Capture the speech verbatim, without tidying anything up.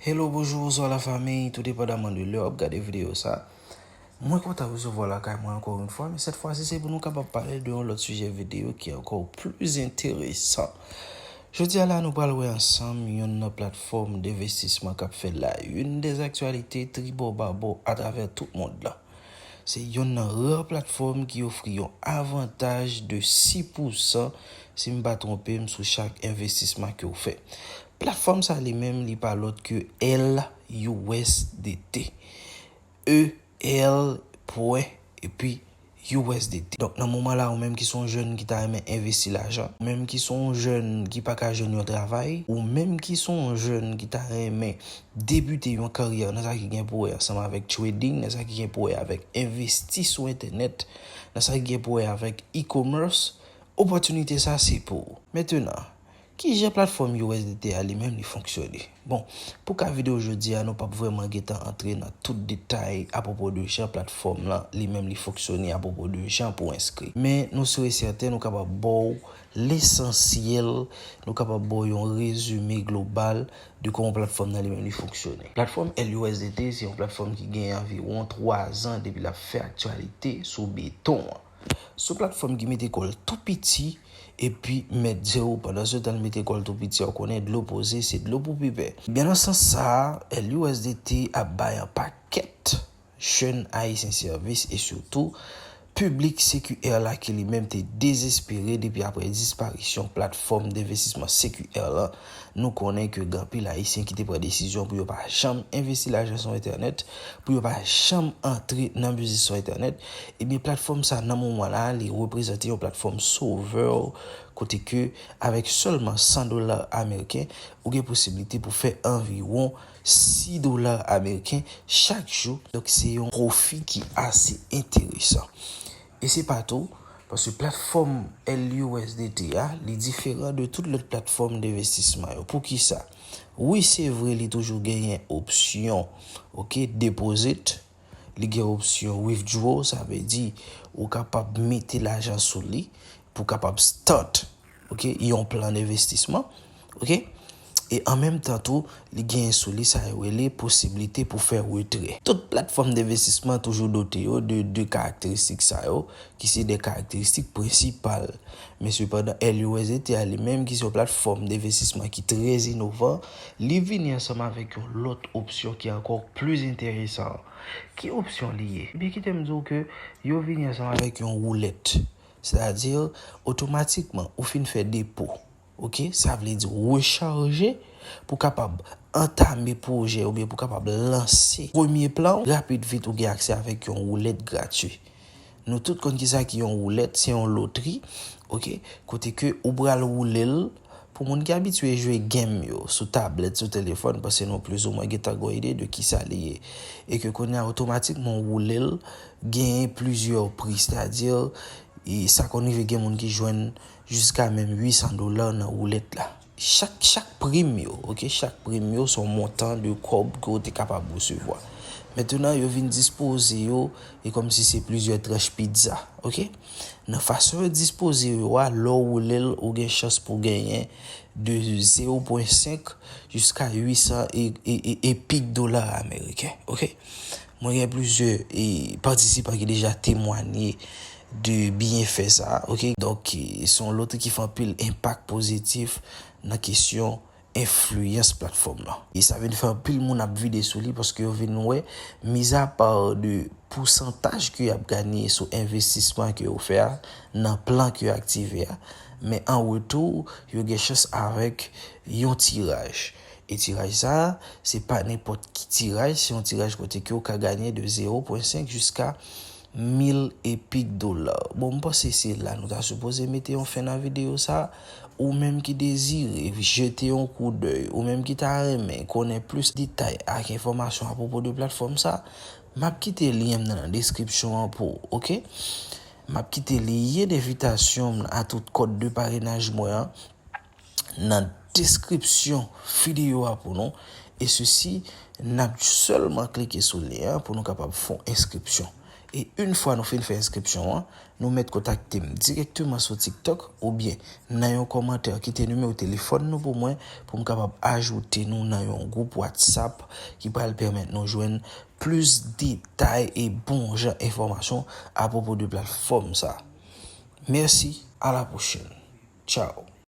Hello, bonjou, bonswa la fanmi, tou depandaman de lè w ap gade videyo sa. Mwen kontan resevwa w lakay mwen ankò yon fwa, men sèt fwa si se pou nou kapab pale de yon lòt sijè videyo ki ankò plis enteresan. Jodi a la, nou pral wè ansanm yonn nan platfòm denvestisman k ap fè la youn dè aktyalite tribò babò atravè tout mond lan. Se yonn nan rare platfòm ki ofri yon avantaj de sis pousan, si m pa twonpe m, sou chak envestisman ke w fè. Platfòm sa li menm, li pa lòt ke L U S D T. E L pwen epi U S D T. Donk, nan moman la, ou menm ki se yon jèn ki ta renmen envesti lajan, ou menm ki se yon jèn ki pa ka jwenn yon travay, ou menm ki se yon jèn ki ta renmen debite yon karyè nan sa ki gen pou wè ansanm avèk trading, nan sa ki gen pou wè avèk envesti sou entènèt, nan sa ki gen pou wè avèk e-commerce, opòtinite sa se pou ou. Mentenan, kijan platfòm U S D T a li menm li fonksyone? Bon, pou ka videyo jodi a, nou p ap vrèman gentan antre nan tout detay apwopo de jan platfòm lan li menm li fonksyone, apwopo de jan pou enskri. Men nou si e sèten nou kapab ba w lesansyèl, nou kapab ba w yon rezime global de kòman platfòm nan li menm li fonksyone. Platfòm L U S D T se yon platfòm ki gen anviwon twa zan depi l ap fè aktyalite sou beton an. Se yon platfòm ki mete kò l tou piti epi mèt zewo. Pandan se tan l mete kò l tou piti a, ou konnen dlo poze, se dlo pou pipe. Ebyen, nan sans sa a, L U S D T ap bay an pakèt jèn Ayisyen sèvis e sitou piblik C Q R la ki li menm te dezespere depi aprè disparisyon platfòm denvestisman C Q R lan. Nou konnen ke gen anpil Ayisyen ki te pran desizyon pou yo pa janm envesti lajan sou entènèt, pou yo pa janm antre nan biznis sou entènèt. Ebyen, platfòm sa nan moman la, li reprezante yon platfòm sovè, kote ke avèk sèlman san dola ameriken, ou gen posiblite pou fè anviwon sis dola ameriken chak jou. Donk, se yon pwofi ki ase enteresan. E se pa tou, paske platfòm L U S D T a, li diferan de tout lòt platfòm denvestisman yo. Poukisa? Wi, se vre, li toujou genyen opsyon, oke, deposit, li gen opsyon withdraw, sa vle di ou kapab mete lajan sou li pou kapab start, oke, yon plan denvestisman, oke? E an menm tan tou, li genyen sou li sa yo rele posiblite pou fè retrè. Tout platfòm denvestisman toujou dote yo de de karakteristik sa yo, ki se de karakteristik prensipal. Men sepandan, L U S D T a li menm, ki se yon platfòm denvestisman ki trè inovan, li vini ansanm avèk yon lòt opsyon ki ankò plis enteresan. Ki opsyon li ye? Ebyen, kite m di w ke yo vini ansanm avèk yon woulèt. Sètadi, otomatikman, ou fin fè depo. Oke? Sa vle di rechaje pou kapab antame pwojè oubyen pou kapab lanse premye plan w. Rapid vit, ou gen aksè avèk yon woulèt gratui. Nou tout konn kisa ki yon woulèt, se yon lotri, oke? Kote ke ou pral woule l, pou moun ki abitye jwe game yo sou tablèt, sou telefòn, paske nou plizoumwen gentan gen yon ide de kisa li ye. E ke kounye a, otomatikman, ou woule l, genyen plizyè pri, sètadi, e sa konn rive gen moun ki jwenn jiska menm uit san dola nan woulèt la. Chak, chak prim yo, oke, chak prim yo se yon montan de kòb ke w te kapab resevwa. Mentenan, yo vin dispoze yo, e kòmsi se plizyè tranch pizza, oke? Nan fason yo dispoze yo a, lè w woule l, ou gen chans pou w genyen de zewo pwen senk jiska uit san e, e, e, e pik dola ameriken, oke? Mwen gen plizyè, e, patisipan ki deja temwanye de byenfè sa, oke? Donk, e, se yon lotri ki fè anpil enpak pozitif nan kesyon enfliyans platfòm lan. E sa vin fè anpil moun ap vide sou li paske yo vin wè, mizapa de pousantaj ke y ap ganye sou envestisman ke yo fè a, nan plan ke yo aktive a, men an retou, yo gen chans avèk yon tiraj. E tiraj sa a, se pa nenpòt ki tiraj, se yon tiraj kote ke w ka ganye de zewo pwen senk jiska mil e pik dola. Bon, m panse se la nou ta sipoze mete yon fen nan videyo sa. Ou menm ki dezire jete yon koudèy, ou menm ki ta renmen konnen plis detay ak enfòmasyon apwopo de platfòm sa, m ap kite lyen m nan, nan deskripsyon an pou ou, oke? M ap kite lyen envitasyon m nan a tout kòd de parenaj mwen an nan deskripsyon videyo a pou nou. E sesi, n ap sèlman klike sou lyen an pou nou kapab fè yon enskripsyon. E yon fwa nou fin fè enskripsyon an, nou mèt kontakte m dirèkteman sou TikTok oubyen nan yon kòmantè, kite nimewo telefòn nou pou mwen, pou m kapab ajoute nou nan yon gwoup WhatsApp ki pral pèmèt nou jwenn plis detay e bon jan enfòmasyon apwopo de platfòm sa. Mèsi, a la pwochèn. Tchao.